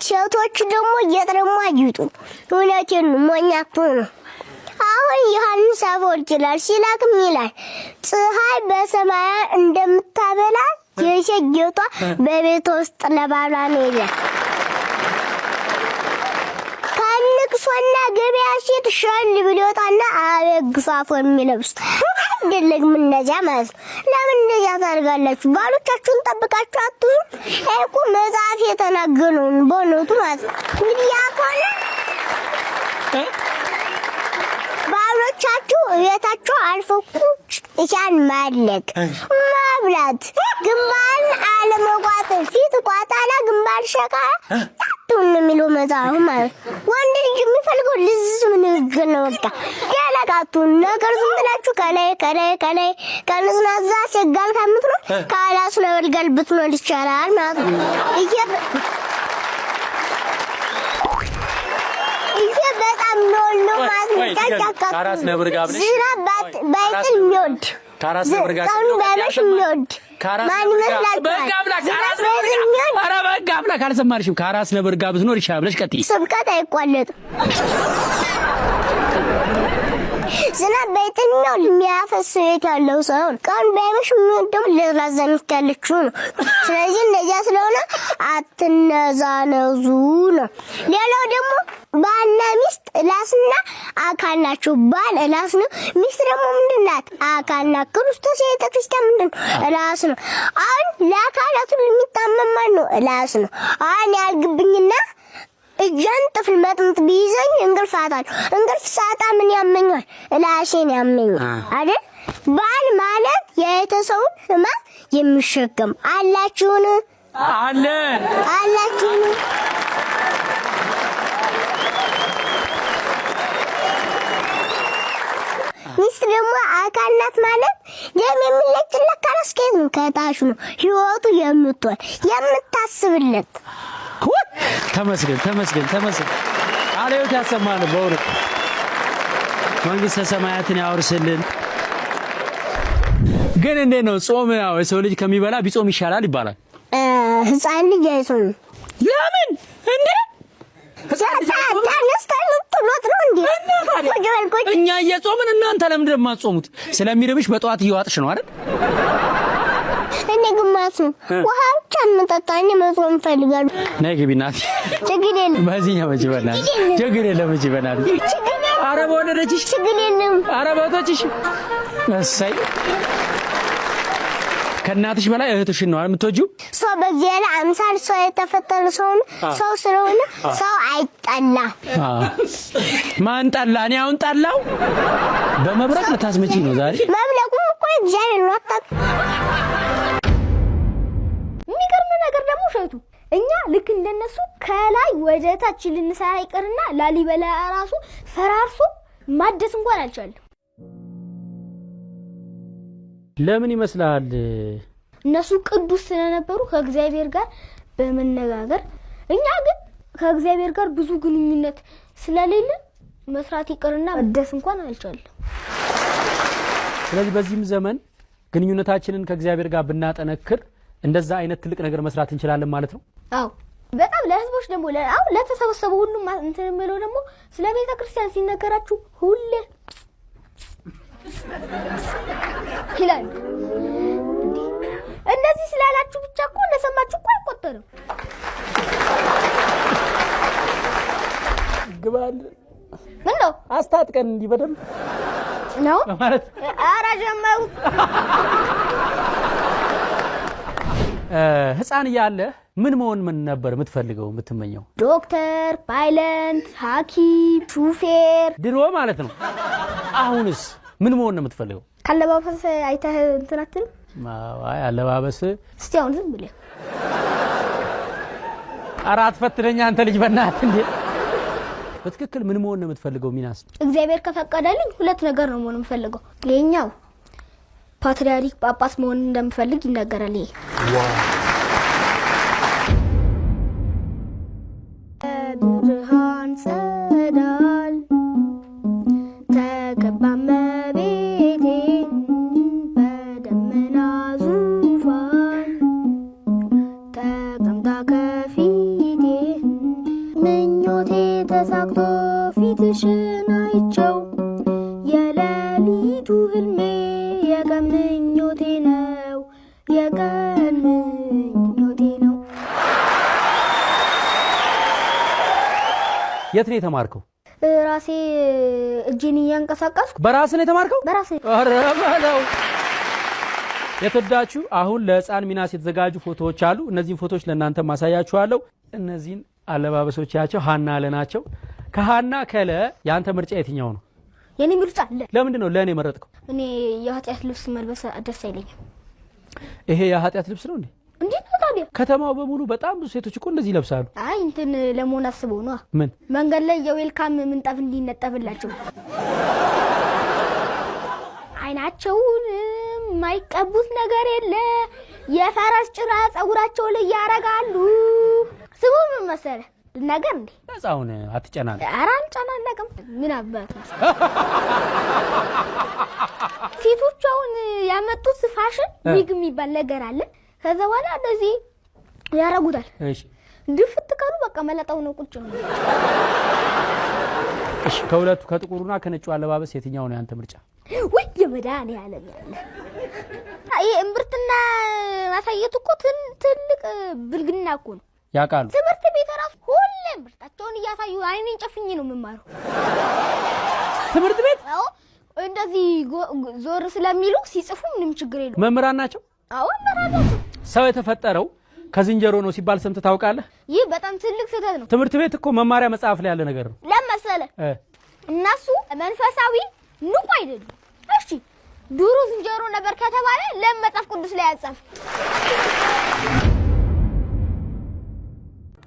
ሴቶች ደግሞ ጌጥ ደግሞ አጊጡ። እውነቴን ነው፣ ሞኝ አትሁኑ። አሁን ዮሐንስ አፈወርቅ ይላል ሲላክም ይላል ፀሐይ በሰማያ እንደምታበላ የሴት ጌጧ በቤቷ ውስጥ ለባሏ ነው ይላል። ከንቅሶና ገበያ ሴት ሸል ብሎ ይወጣና አበግፋፎ የሚለብሱት አይደለም እነዚያ ማለት ነው። ለምን እንደዚያ ታደርጋላችሁ? ባሎቻችሁን ጠብቃችሁ አትዙም? ይሄ እኮ መጽሐፍ የተናገረውን በእውነቱ ማለት ነው። እንግዲህ ያ ከሆነ ባሎቻችሁ ቤታችሁ አልፎ ቁጭ እሻን ማለቅ ማብላት፣ ግንባርን አለመቋጠር፣ ፊት ቋጣላ ግንባር ሸቃ ቱን የሚለው መጽሐፉ ማለት ነው። ወንድ ልጅ የሚፈልገው ልዝብ ንግግር ነው። በቃ ደለቃቱን ነገር ዝም ብላችሁ ከላይ ከላይ ከላይ ከንዝናዛ ሴጋል ከምትኖር ካላስ ነበልጋል ብትኖር ይቻላል ማለት ነው። ይሄ በጣም ነው ነው ማለት ነው። ጫጫካ ከአራስ ነብር ጋር ብለሽ ዝናብ ባይጥል የሚወድ ከአራስ ነብር ጋር ቀኑ ባይመሽ የሚወድ ከአራስ ማን ነብር ጋር ይመስላችኋል? በሕግ አምላክ ከአራስ ዝናብ ነብር ባይጥል ጋር የሚወድ ኧረ በሕግ አምላክ አልሰማንሽም። ከአራስ ነብር ጋር ብትኖር ይሻላል ብለሽ ቀጥይ። ስብከት አይቋለጥም። ዝናብ ባይጥል ነው የሚያፈስ ቤት ያለው ሰው ነው። ቀኑ ባይመሽ የሚወድ ደግሞ ለራዛ ሚስት ያለችው ነው። ስለዚህ እንደዚያ ስለሆነ አትነዛነዙ ነው። ሌላው ደግሞ ባልና ሚስት ራስና አካል ናቸው። ባል ራስ ነው፣ ሚስት ደግሞ ምንድን ናት? አካል ናት። ክርስቶስ የቤተ ክርስቲያን ምንድን ነው? ራስ ነው። አሁን ለአካላቱ የሚታመም ማን ነው? ራስ ነው። አሁን ያልግብኝና እጄን ጥፍር መጥምጥ ቢይዘኝ እንቅልፍ አጣለሁ። እንቅልፍ ሳጣ ምን ያመኛል? ራሴን ያመኛል አይደል? ባል ማለት የቤተሰቡን ሕማም የሚሸከም አላችሁን? አለን። አላችሁን? ሚስት ደግሞ አካል ናት ማለት ደም የሚለጭለት ከራስ ከየት ነው? ከታች ነው። ህይወቱ የምትሆን የምታስብለት። ተመስገን ተመስገን ተመስገን። ቃለ ሕይወት ያሰማን በእውነት መንግስተ ሰማያትን ያወርስልን። ግን እንዴት ነው ጾም? ያው የሰው ልጅ ከሚበላ ቢጾም ይሻላል ይባላል። ህፃን ልጅ አይጾምም። ለምን እንዴ? ህፃን ልጅ አይጾምም? ተነስተህ ልትሎት ነው እንዴ? ቁጭ በል ቁጭ። እኛ እየጾምን እናንተ ለምንድን ነው የማትጾሙት? ስለሚርብሽ በጠዋት እየዋጥሽ ነው አይደል? እኔ ግን ማለት ነው ውሃ ብቻ የምጠጣ እኔ መጾም እፈልጋለሁ። ነይ ግቢ እናቴ። ችግር የለም። በዚህኛው በዚህ በእናትሽ ችግር የለም። እዚህ በእናትሽ ኧረ በወለደችሽ ችግር የለም። ኧረ በእህቶችሽ እሰይ። ከእናትሽ በላይ እህትሽን ነው የምትወጂው? ሰው በእግዚአብሔር አምሳል ሰው የተፈጠረ ሰው ነው። ሰው ስለሆነ ሰው አይጠላም። ማን ጠላ? እኔ አሁን ጠላው። በመብረቅ ልታስመጪ ነው ዛሬ። መብለቁም እኮ እግዚአብሔር ነው። አታውቅም? የሚገርም ነገር ደግሞ እሸቱ እኛ ልክ እንደነሱ ከላይ ወደ ታች ልንሰራ ይቅርና ላሊበላ ራሱ ፈራርሶ ማደስ እንኳን አልቻለም። ለምን ይመስላል? እነሱ ቅዱስ ስለነበሩ ከእግዚአብሔር ጋር በመነጋገር፣ እኛ ግን ከእግዚአብሔር ጋር ብዙ ግንኙነት ስለሌለ መስራት ይቅርና ማደስ እንኳን አልቻለም። ስለዚህ በዚህም ዘመን ግንኙነታችንን ከእግዚአብሔር ጋር ብናጠነክር እንደዛ አይነት ትልቅ ነገር መስራት እንችላለን ማለት ነው። አዎ በጣም ለህዝቦች ደግሞ አሁን ለተሰበሰቡ ሁሉም እንትን የሚለው ደግሞ ስለ ቤተ ክርስቲያን ሲነገራችሁ ሁሌ ይላሉ። እንደዚህ ስላላችሁ ብቻ እኮ እንደሰማችሁ እኮ አይቆጠርም። ግባል። ምን ነው? አስታጥቀን እንዲህ በደንብ ነው? ማለት ኧረ ጀመሩት። ህፃን እያለ ምን መሆን ምን ነበር የምትፈልገው የምትመኘው? ዶክተር፣ ፓይለት፣ ሐኪም፣ ሹፌር ድሮ ማለት ነው። አሁንስ ምን መሆን ነው የምትፈልገው? ካለባበስ አይተህ እንትን አትልም? አይ አለባበስ እስቲ አሁን ዝም ብለህ ኧረ አትፈትነኝ አንተ ልጅ በእናትህ እንዴ። በትክክል ምን መሆን ነው የምትፈልገው ሚናስ? እግዚአብሔር ከፈቀደልኝ ሁለት ነገር ነው መሆን የምፈልገው። ይሄኛው ፓትርያርክ ጳጳስ መሆን እንደምፈልግ ይናገራል። ይሄ ብርሃን ጸዳል ተከባ እመቤቴ በደመና ዙፋን ተቀምጣ ከፊቴ ተሳክቶ ፊትሽን አይቼው የሌሊቱ ህልሜ የቀን ምኞቴ ነው የቀን ምኞቴ ነው። የት ነው የተማርከው? ራሴ እጄን እያንቀሳቀስኩ። በራስህ ነው የተማርከው? በራሴ። ኧረ በለው። የተወዳችሁ፣ አሁን ለህፃን ሚናስ የተዘጋጁ ፎቶዎች አሉ። እነዚህን ፎቶዎች ለእናንተ ማሳያችኋለሁ። እነዚህን አለባበሶቻቸው ሀና ለ ናቸው። ከሀና ከለ የአንተ ምርጫ የትኛው ነው? የኔ ምርጫ ለ። ለምንድን ነው ለእኔ የመረጥከው? እኔ የኃጢአት ልብስ መልበስ ደስ አይለኝም። ይሄ የኃጢአት ልብስ ነው እንዴ? እንዴት ነው ታዲያ? ከተማው በሙሉ በጣም ብዙ ሴቶች እኮ እንደዚህ ይለብሳሉ። አይ፣ እንትን ለመሆን አስበው ነው። ምን? መንገድ ላይ የ welcome ምንጣፍ እንዲነጠፍላቸው። አይናቸውን የማይቀቡት ነገር የለ። የፈረስ ጭራ ጸጉራቸው ላይ ያረጋሉ። ስሙ ምን መሰለህ፣ ልናገር እንዴ? ነፃውን አትጨናነቅ። ኧረ አልጨናነቅም። ምን አባት ሴቶቹ አሁን ያመጡት ፋሽን ዊግ የሚባል ነገር አለ። ከዛ በኋላ እንደዚህ ያረጉታል። ድፍት ካሉ በቃ መለጣው ነው፣ ቁጭ ነው። እሺ፣ ከሁለቱ ከጥቁሩና ከነጩ አለባበስ የትኛው ነው ያንተ ምርጫ? ውይ የመድኃኒዓለም ያለ፣ ይሄ እምብርትና ማሳየት እኮ ትልቅ ብልግና እኮ ነው። ያውቃሉ። ትምህርት ቤት እራሱ ሁሌም እምብርታቸውን እያሳዩ አይኔን ጨፍኜ ነው የምማረው። ትምህርት ቤት? አዎ፣ እንደዚህ ዞር ስለሚሉ ሲጽፉ ምንም ችግር የለውም። መምህራን ናቸው? አዎ፣ መምህራን ናቸው። ሰው የተፈጠረው ከዝንጀሮ ነው ሲባል ሰምተህ ታውቃለህ? ይህ በጣም ትልቅ ስህተት ነው። ትምህርት ቤት እኮ መማሪያ መጽሐፍ ላይ ያለ ነገር ነው። ለምን መሰለህ? እነሱ መንፈሳዊ ንቁ አይደሉም። እሺ፣ ድሮ ዝንጀሮ ነበር ከተባለ ለምን መጽሐፍ ቅዱስ ላይ አጻፍ?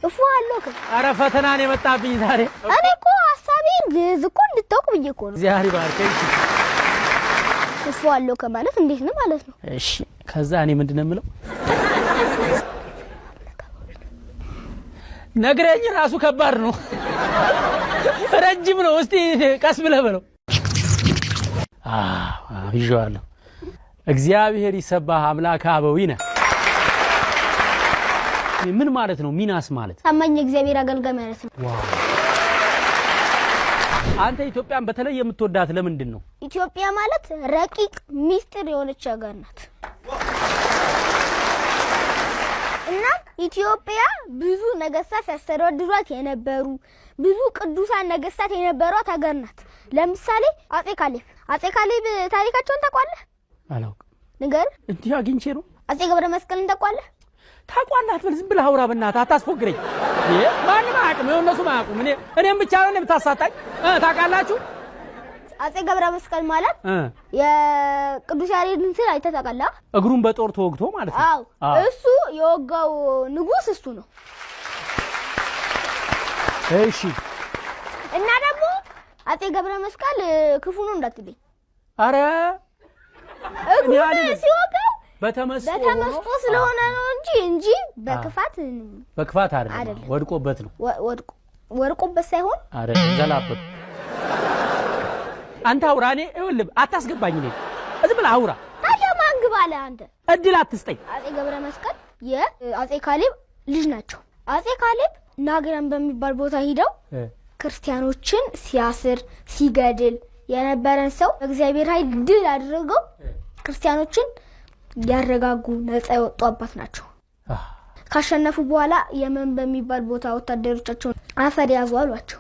እፎ አለው እኮ። ኧረ ፈተና ነው የመጣብኝ ዛሬ። እኔ እኮ ሀሳቤ ግዕዝ እኮ እንድታውቅ ብዬ እኮ ነው። እግዚአብሔር ይባርክህ። እፎ አለው ከማለት እንዴት ነው ማለት ነው? እሺ፣ ከዛ እኔ ምንድን ነው የምለው? ነግረኝ ራሱ ከባድ ነው፣ ረጅም ነው። እስቲ ቀስ ብለህ በለው። አዎ ይዤዋለሁ። እግዚአብሔር ይሰባህ አምላከ አበዊነ ምን ማለት ነው? ሚናስ ማለት? ታማኝ የእግዚአብሔር አገልጋይ ማለት ነው። Wow! አንተ ኢትዮጵያን በተለይ የምትወዳት ለምንድን ነው? ኢትዮጵያ ማለት ረቂቅ ሚስጥር የሆነች ሀገር ናት። እና ኢትዮጵያ ብዙ ነገስታት ሲያስተዳድሯት የነበሩ፣ ብዙ ቅዱሳን ነገስታት የነበሯት ሀገር ናት። ለምሳሌ አጼ ካሌብ። አጼ ካሌብ ታሪካቸውን ታውቃለህ? አላውቅም። ንገር። እንዲህ አግኝቼ ነው። አጼ ገብረ መስቀልን ታውቃለህ? ታውቋለህ አትበል። ዝም ብለህ አውራ፣ በእናትህ አታስፎግረኝ። ይሄ ማንም አያውቅም። ይኸው እነሱም አያውቁም። እኔም ብቻ ነው የምታሳጣኝ። ታውቃላችሁ? አጼ ገብረ መስቀል ማለት የቅዱስ ያሬድን ስዕል አይተህ ታውቃለህ? እግሩን በጦር ተወግቶ ማለት ነው። አዎ። አዎ። እሱ የወጋው ንጉስ እሱ ነው። እና ደግሞ አጼ ገብረ መስቀል ክፉ ነው እንዳትለኝ። አረ እግሩን እኔ አልልም። ሲወጋው በተመስጦ ሆኖ በተመስጦ ስለሆነ ነው እንጂ በክፋት በክፋት አይደለም። አይደለም። ወድቆበት ነው። ወድቆበት ሳይሆን አይደለም፣ ዘላበት። አንተ አውራ፣ እኔ ይኸውልህ አታስገባኝ። እኔ ዝም ብለህ አውራ። ታዲያ ማን ግባ አለህ አንተ? እድል አትስጠኝ። አጼ ገብረ መስቀል የአጼ ካሌብ ልጅ ናቸው። አጼ ካሌብ ናግራን በሚባል ቦታ ሂደው ክርስቲያኖችን ሲያስር ሲገድል የነበረን ሰው እግዚአብሔር ኃይል ድል አድርገው ክርስቲያኖችን ያረጋጉ፣ ነፃ የወጡ አባት ናቸው። ካሸነፉ በኋላ የመን በሚባል ቦታ ወታደሮቻቸውን አፈር ያዙ አሏቸው።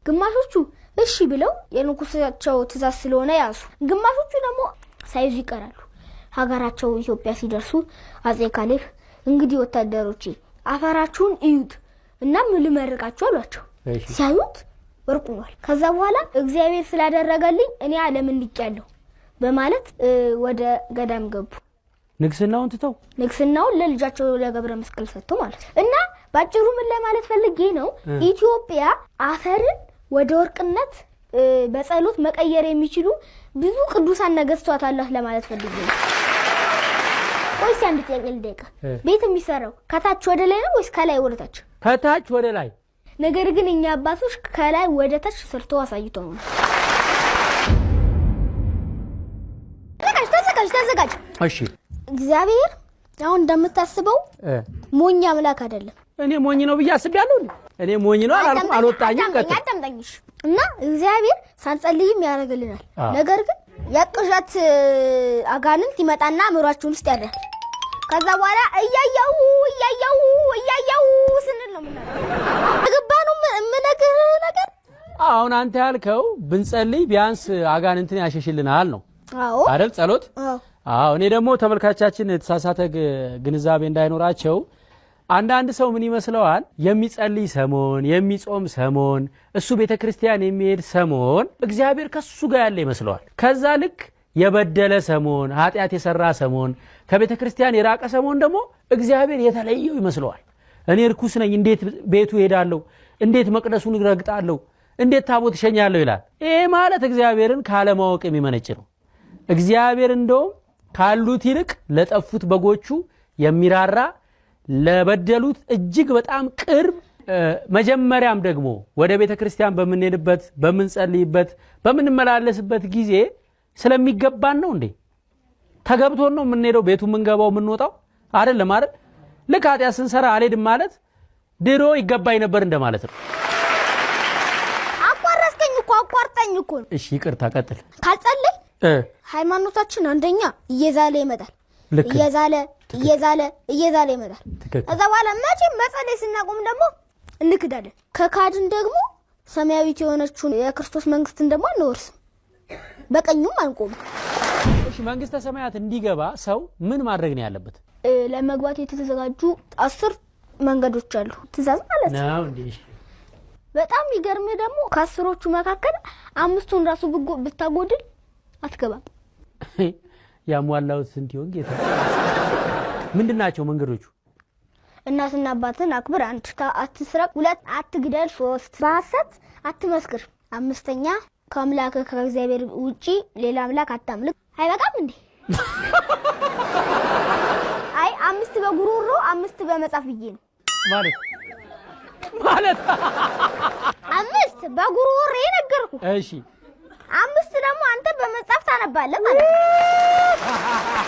ግማሾቹ እሺ ብለው የንጉሳቸው ትእዛዝ ስለሆነ ያዙ፣ ግማሾቹ ደግሞ ሳይዙ ይቀራሉ። ሀገራቸው ኢትዮጵያ ሲደርሱ አጼ ካሌብ እንግዲህ ወታደሮቼ አፈራችሁን እዩት እናም ልመርቃችሁ አሏቸው። ሲያዩት ወርቅ ሆኗል። ከዛ በኋላ እግዚአብሔር ስላደረገልኝ እኔ ዓለምን ንቄያለሁ በማለት ወደ ገዳም ገቡ። ንግስናውን ትተው? ንግስናውን ለልጃቸው ለገብረ መስቀል ሰጥተው ማለት ነው። እና ባጭሩ ምን ለማለት ፈልጌ ነው? ኢትዮጵያ አፈርን ወደ ወርቅነት በጸሎት መቀየር የሚችሉ ብዙ ቅዱሳን ነገስታት አሏት ለማለት ፈልጌ ነው። ቆይ እስኪ አንድ ጥያቄ ልጠይቅህ። ቤት የሚሰራው ከታች ወደ ላይ ነው ወይስ ከላይ ወደ ታች? ከታች ወደ ላይ። ነገር ግን እኛ አባቶች ከላይ ወደ ታች ሰርተው አሳይተው ነው። ተዘጋጅ፣ ተዘጋጅ፣ ተዘጋጅ። እሺ። እግዚአብሔር አሁን እንደምታስበው ሞኝ አምላክ አይደለም። እኔ ሞኝ ነው ብዬ አስቤያለሁ እንዴ? እኔ ሞኝ ነው አላልኩም፣ አልወጣኝም። ቀጥል። አዳምጠኝ እሺ። እና እግዚአብሔር ሳንጸልይም ያደርግልናል። ነገር ግን የቅዠት አጋንንት ይመጣና አእምሯችን ውስጥ ያድራል። ከዛ በኋላ እያየው እያየው እያየው ስንል ነው የምናደርገው። ግባ ነው የምነግርህ ነገር። አሁን አንተ ያልከው ብንጸልይ ቢያንስ አጋንንትን ያሸሽልናል ነው አይደል? ጸሎት። አዎ። እኔ ደግሞ ተመልካቻችን የተሳሳተ ግንዛቤ እንዳይኖራቸው፣ አንዳንድ ሰው ምን ይመስለዋል? የሚጸልይ ሰሞን፣ የሚጾም ሰሞን፣ እሱ ቤተ ክርስቲያን የሚሄድ ሰሞን እግዚአብሔር ከሱ ጋር ያለ ይመስለዋል። ከዛ ልክ የበደለ ሰሞን፣ ኃጢአት የሰራ ሰሞን፣ ከቤተ ክርስቲያን የራቀ ሰሞን ደግሞ እግዚአብሔር የተለየው ይመስለዋል። እኔ እርኩስ ነኝ፣ እንዴት ቤቱ እሄዳለሁ? እንዴት መቅደሱን እረግጣለሁ? እንዴት ታቦት እሸኛለሁ ይላል። ይሄ ማለት እግዚአብሔርን ካለማወቅ የሚመነጭ ነው። እግዚአብሔር እንደውም ካሉት ይልቅ ለጠፉት በጎቹ የሚራራ፣ ለበደሉት እጅግ በጣም ቅርብ፣ መጀመሪያም ደግሞ ወደ ቤተ ክርስቲያን በምንሄድበት፣ በምንጸልይበት፣ በምንመላለስበት ጊዜ ስለሚገባን ነው እንዴ? ተገብቶን ነው የምንሄደው፣ ቤቱ የምንገባው፣ የምንወጣው? አይደለም አይደል? ልክ ኃጢአት ስንሰራ አልሄድም ማለት ድሮ ይገባኝ ነበር እንደማለት ነው። አቋረጥከኝ እኮ፣ አቋርጠኝ እኮ ነው። እሺ ይቅርታ፣ ቀጥል። ካልጸለይ ሃይማኖታችን አንደኛ እየዛለ ይመጣል። እየዛለ እየዛለ እየዛለ ይመጣል። ከዛ በኋላ መቼም መጸለይ ስናቆም ደግሞ እንክዳለን። ከካድን ደግሞ ሰማያዊት የሆነችውን የክርስቶስ መንግስትን ደግሞ አንወርስም፣ በቀኙም አንቆምም። እሺ፣ መንግስተ ሰማያት እንዲገባ ሰው ምን ማድረግ ነው ያለበት? ለመግባት የተዘጋጁ 10 መንገዶች አሉ። ትእዛዝ ማለት ነው እንዴ? በጣም ይገርም ደግሞ ከ10ዎቹ መካከል 5ቱን ራሱ ብታጎድል አትገባም። ያሟላሁት ስንት ይሆን ጌታ? ምንድን ናቸው መንገዶቹ? እናትና አባትን አክብር፣ 1፣ አትስረቅ፣ 2፣ አትግደል፣ 3፣ በሐሰት አትመስክር፣ 5ኛ ከአምላክ ከእግዚአብሔር ውጪ ሌላ አምላክ አታምልክ። አይበቃም እንዴ? አይ 5 በጉሮሮ 5 በመጻፍ ብዬ ነው። ማለት ማለት 5 በጉሮሮ ነገርኩ። እሺ 5 ደግሞ አንተ በመጻፍ ታነባለህ ማለት ነው።